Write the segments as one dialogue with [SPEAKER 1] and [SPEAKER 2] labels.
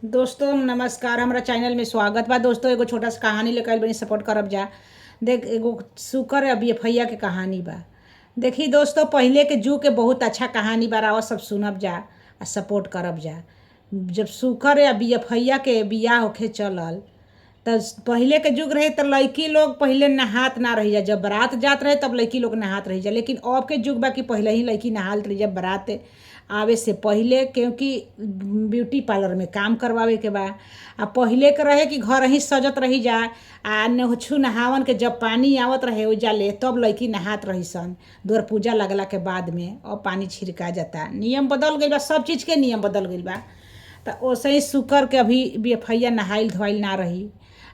[SPEAKER 1] दोस्तों नमस्कार, हमरा चैनल में स्वागत बा। दोस्तों एगो छोटा सा कहानी लेकर आइल बनी, सपोर्ट करब जा। देख एगो सुकर आ बियफैया के कहानी बा। देखी दोस्तों, पहिले के जुग के बहुत अच्छा कहानी बा, रावा सब सुनब जा आ सपोर्ट करब जा। जब सुकर या बियफैया के बियाह होखे चलल त पहिले के जुग रहे त लड़की लोग पहिले नहात ना रही जा। जब बारात जात रहे तब लड़की लोग नहात रही जा, लेकिन अब के जुग बा कि पहिले ही लड़की नहात रही जा बारात आवे से पहिले, क्योंकि ब्यूटी पार्लर में काम करवावे के बा। आ पहिले के रहे कि घर ही सजत रही जा आ नहछु नहावन के जब पानी आवत रहे ओइजा ले तब लड़की नहात रही सन द्वार पूजा लगला के बाद में। अब पानी छिड़का जाता, नियम बदल गइल बा, सब चीज़ के नियम बदल गइल बा। त ओसे ही सुकर के अभी बियफैया नहाइल धोआइल ना रही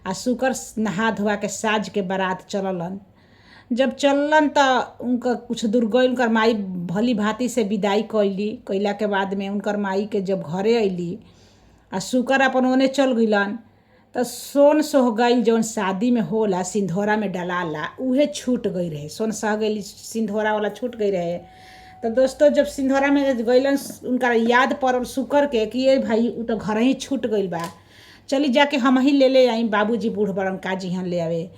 [SPEAKER 1] आ सुकर नहा धोआ के साज के बारात चललन। जब चललन त उनकर कुछ दूर गइल, उनकर माई भली भांति से विदाई कैली। कैला के बाद में उनकर माई के जब घरे अइली आ सुकर अपन ओने चल गइलन त सोन सोहगइल जौन शादी में होला सिंधोरा में डलाला उहे छूट गई रहे। सोन सोहगइल सिंधोरा वाला छूट गई रहे। त दोस्तों जब सिंधोरा में गइलन उनका याद पड़ल सुकर के कि ये भाई उ त घर ही छूट गइल बा, चली जाके हम ही ले ले आई, बाबूजी बूढ़ बड़न का जिहन ले आवे।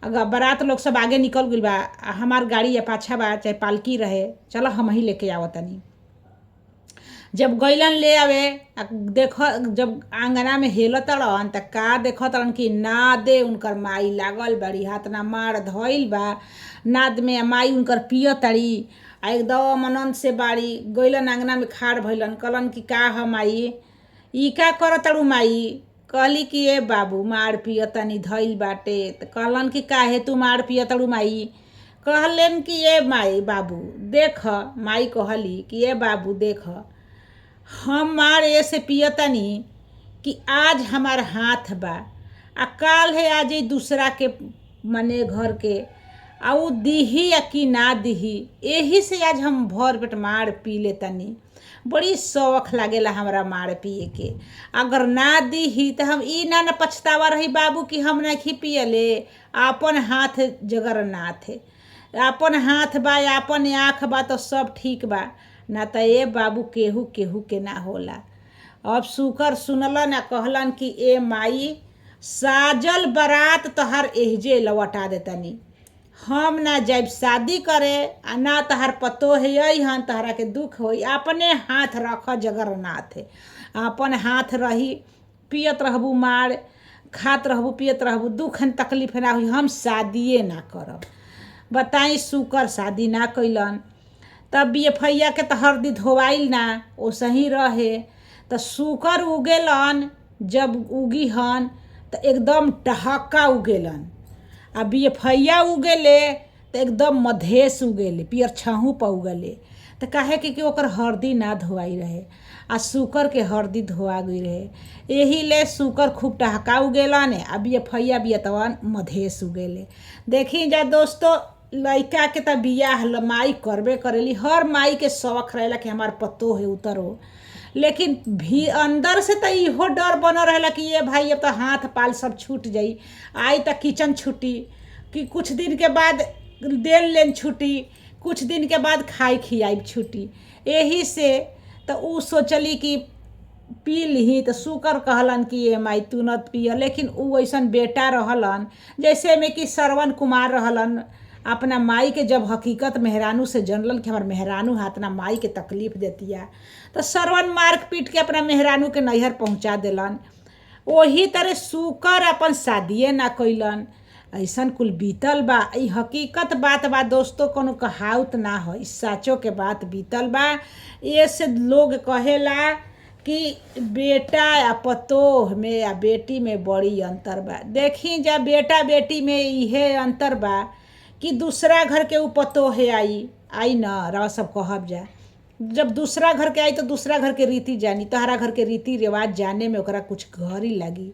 [SPEAKER 1] अगर बारात लोग सब आगे निकल गइल बा, हमार गाड़ी या पाछा बा चाहे पालकी रहे, चलो हम ही लेके आवतनी। जब गइलन ले आवे आ देख जब आंगना में हेलतड़न त का देखतड़न कि नादे उनकर माई लागल बाड़ी, हाथ ना मार धइल बा नाद में, माई उनकर पियतड़ी आ एकदम आनंद से बाड़ी। गइलन आंगना में खाड़ भइलन, कहलन कि का ह माई, ई का करतड़ू माई? कहली कि ए बाबू मार पियतनी धइल बाटे। त कहलन कि काहे तू मार पियतड़ू माई? कहलन कि ए माई बाबू देख, माई कहली कि ए बाबू देख, हम मार ऐसे पियतनी कि आज हमार हाथ बा आ काल है आज ही दूसरा के मने घर के आ उ दिही या कि ना दिही, एही से आज हम भर पेट मार पी लेतनी। बड़ी शौक लागेला हमरा मार पिए के। अगर ना दिही त हम ई ना न पछतावा रही बाबू कि हम नहीं पियले। आपन हाथ जगरनाथ, आपन हाथ बा आपन आँख बा तो सब ठीक बा, ना त ए बाबू केहू केहू के ना होला। अब सुकर सुनलन आ कहलन कि ए माई साजल बारात तोहार एहजे लौटा देतनी, हम ना जाइब शादी करे आ ना तहार पतो है हन तहरा के दुख होई। अपने हाथ रख जगरनाथ, अपन हाथ रही पियत रहबू मार खात रहबू पियत रहबू, दुख तकलीफ ना होई, हम शादिए ना करब। बताई सुकर शादी ना कैलन। तब बियफैया के त हरदी धोवाइल ना ओसही रहे। त सुकर उगेलन, जब उगी हन त एकदम टहका उगेलन आ बियफैया उगेले त एकदम मधेश उगेले, पियर छाहू पर उगेले। त काहे कि ओकर हरदी ना धोआई रहे आ सुकर के हरदी धोआ गई रहे, एही ले सुकर खूब टहका उगेलन आ बियफैया बियतवन मधेश उगेले। देखी जा दोस्तों, लइका के त बियाह माई करबे करेली, हर माई के शौक रहेला कि हमार पतो है उतरो, लेकिन भी अंदर से त इहो डर बनल रहेला कि ये भाई अब त हाथ पाल सब छूट जाई, आई त किचन छूटी कि कुछ दिन के बाद देन लेन छूटी, कुछ दिन के बाद खाई खियाई छूटी। एही से त उ सोचली कि पी लिही। त सुकर कहलन कि ए माई तू न पिय, लेकिन उ ऐसन बेटा रहलन जैसे में कि श्रवण कुमार रहलन। अपना माई के जब हकीकत मेहरानू से जनलन कि हमार मेहरानू हाथ ना माई के तकलीफ देतिया, त श्रवण मार पीट के अपना मेहरानू के नैहर पहुँचा देलन। ओही तरह सुकर अपन शादिए ना कैलन। ऐसन कुल बीतल बा, ई हकीकत बात बा दोस्तों, कोनो कहावत ना ह, ई साचो के बात बीतल बा। एसे लोग कहेला कि बेटा आ पतोह में आ बेटी में बड़ी अंतर बा। देखी जा बेटा बेटी में इहे अंतर बा कि दूसरा घर के उ पतोह आई आई न रवा सब कहब जा। जब दूसरा घर के आई तो दूसरा घर के रीति जानी, तोहरा घर के रीति रिवाज जाने में ओकरा कुछ घरी लगी।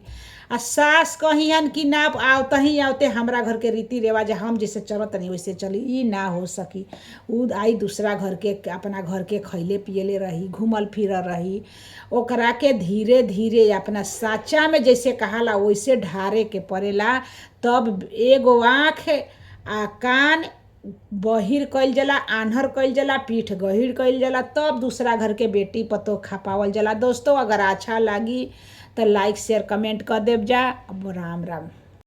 [SPEAKER 1] आ सास कहिहन कि ना आवतही आवते हमरा घर के रीति रिवाज हम जैसे चलत नहीं वैसे चली, ई ना हो सकी। उ आई दूसरा घर के अपना घर के खैले पियले रही, घूमल फिरल रही, ओकरा के धीरे धीरे अपना साचा में जैसे कहाला वैसे ढारे के पड़ेला। तब एगो आँख आ कान बहिर कइल जाला, आन्हर कइल जाला, पीठ गहीर कइल जाला, तब दूसरा घर के बेटी पतोह खपावल जाला। दोस्तों अगर अच्छा लागी तो लाइक शेयर कमेंट कर देव जा। अब राम राम।